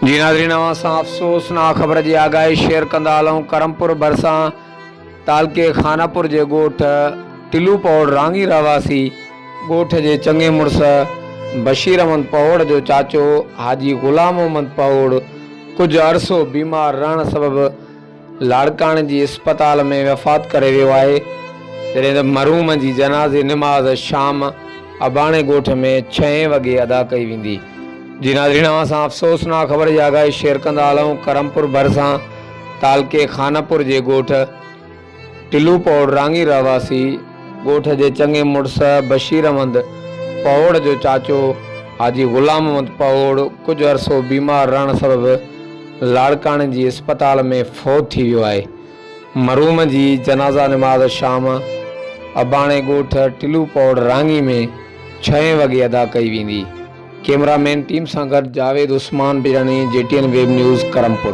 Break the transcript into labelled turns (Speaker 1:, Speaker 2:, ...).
Speaker 1: جي ناظرين اوهان سان افسوسناڪ خبر جي آگاهي شيئر ڪندا هلون ڪرمپور ڀرسان تعلقي خانپور جي ڳوٺ ٽلو پهوڙ رانگي رهواسي ڳوٺ جي چڱي مڙس بشير احمد پهوڙ جو چاچو حاجي غلام محمد پهوڙ ڪجهه عرصو بيمار رهڻ سبب لاڙڪاڻي جي اسپتال ۾ وفات ڪري ويو آهي، جڏهن ته مرحوم جي جنازي نماز شام اباڻي ڳوٺ ۾ ڇهين وڳي ادا ڪئي ويندي. جي ناظرين اوهان سان افسوسناڪ خبر جي آگاهي شيئر ڪندا هلون ڪرمپور ڀرسان تعلقي خانپور جي ڳوٺ ٽلو پهوڙ رانگي رهواسي ڳوٺ جي چڱي مڙس بشير احمد پهوڙ جو چاچو حاجي غلام محمد پهوڙ ڪجهه عرصو بيمار رهڻ سبب لاڙڪاڻي جي اسپتال ۾ فوت ٿي ويو آهي. مرحوم جي جنازه نماز شام اباڻي ڳوٺ ٽلو پوڙ رانگي ۾ ڇهين وڳي ادا ڪئي ويندي. ڪيمرا مين ٽيم سان گڏ Javed Usman Pirani, G T N web news, Karampur.